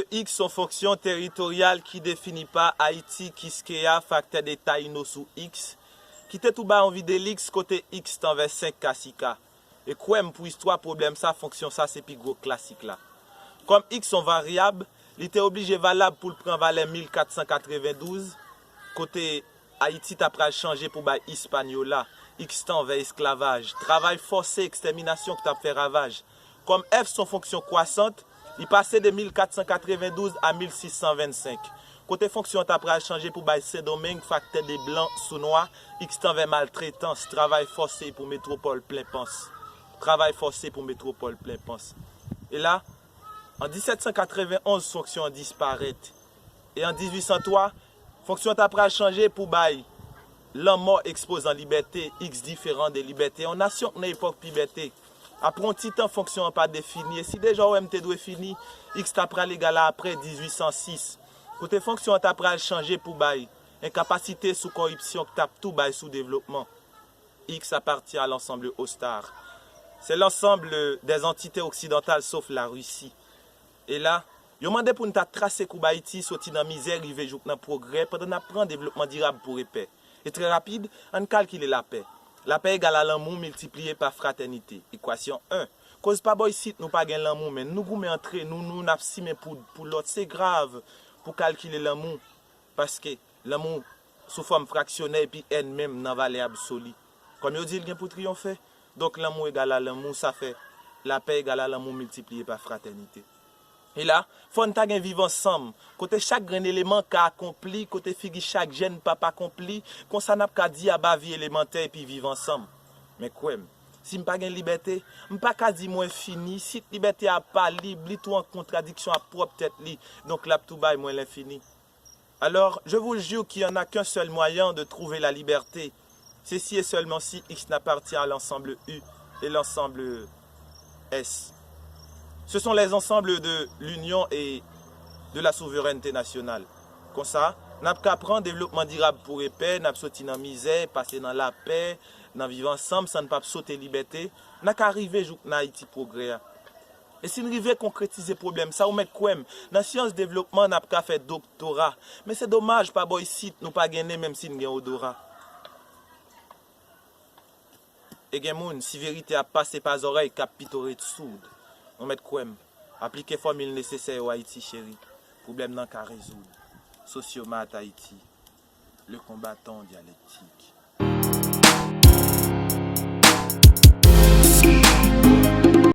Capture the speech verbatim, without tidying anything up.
X se yon fonksyon teritoryal ki defini pa Ayiti, Kiskeya, faktè de Tayino sou X, ki te tou bay yon vide liks kote X t anvè senk kasika. E kwè m, pou istwa pwoblèm sa, fonksyon sa se pi gwo klasik la. Kòm X se yon varyab, li te oblije valab pou l pran valè mil kat san katrevendouz, kote Ayiti ta pral chanje pou bay Ispanyola, X t anvè esklavaj, travay fòse, ekstèminasyon k t ap fè ravaj. Kòm F se yon fonksyon kwasant, li pase de mil kat san katrevendouz a mil sis san vennsenk, kote fonksyon an ta pral chanje pou bay Sendomeng faktè de blan sou nwa, X t anvè maltretans, travay fòse pou metwopòl plen pans. Travay fòse pou metwopòl plen pans. E la, an disèt san katrevenonz, fonksyon an disparèt. E an dizuit san twa, fonksyon an ta pral chanje pou bay lanmò ekspozan libète, X diferan de libète, yon nasyon k nan epòk pibète. Apre yon ti tan, fonksyon an pa defini, e si deja w wè m te dwe fini, X ta pral egal a apre dizuit san sis, kote fonksyon an ta pral chanje pou bay enkapasite sou koripsyon k t ap tou bay sou devlopman. X appartient à l'ensemble Ostar. C'est l'ensemble des entités occidentales sauf la Russie. E la, yo mande pou n ta trase koub Ayiti soti nan mizè rive jouk nan pwogrè pandan n ap pran devlopman dirab pou repè. E trè rapid, ann kalkile lapè. Lapè egal a lanmou miltipliye pa fratènite. Ekwasyon en. Koz pa bò isit nou pa gen lanmou, men nou goumen antre nou, nou n ap simen poud pou lòt. Se grav pou kalkile lanmou, paske lanmou sou fòm fraksyonè epi èn menm nan valè absoli. Kòm yo di l gen pou triyonfe, donk lanmou egal a lanmou, sa fè lapè egal a lanmou miltipliye pa fratènite. E la, fò n ta gen viv ansanm, kote chak grenn eleman ka akonpli, kote figi chak jèn p ap akonpli, konsa n ap ka di aba vi elemantè epi viv ansanm. Men kwè m, si m pa gen libète, m pa ka di mwen fini, si libète a pa lib, li tou an kontradiksyon ak pwòp tèt li, donk l ap tou bay mwen lenfini. Alors, je vous jure qu'il n'y en a qu'un seul moyen de trouver la liberté. C'est si et seulement si X n'appartient à l'ensemble U et l'ensemble S. Ce sont les ensembles de l'union et de la souveraineté nationale. Konsa, n ap ka pran devlopman dirab pou repè, n ap soti nan mizè, pase nan lapè, nan viv ansanm, san n p ap sote libète, n a ka rive jouk nan Ayiti pwogrè a. E si n rive konkretize pwoblèm sa, ou mèt kwè m, nan syans devlopman, n ap ka fè doktora. Men se domaj, pa bò isit, nou pa gen nen, menm si n gen odora. E gen moun, si verite ap pase pa zòrèy, k ap pito ret soud. Ou mèt kwè m, aplike fòmil nesesè yo, Ayiti cheri, pwoblèm nan ka rezoud. Sosyomat Ayiti, le konbatan dyalektik.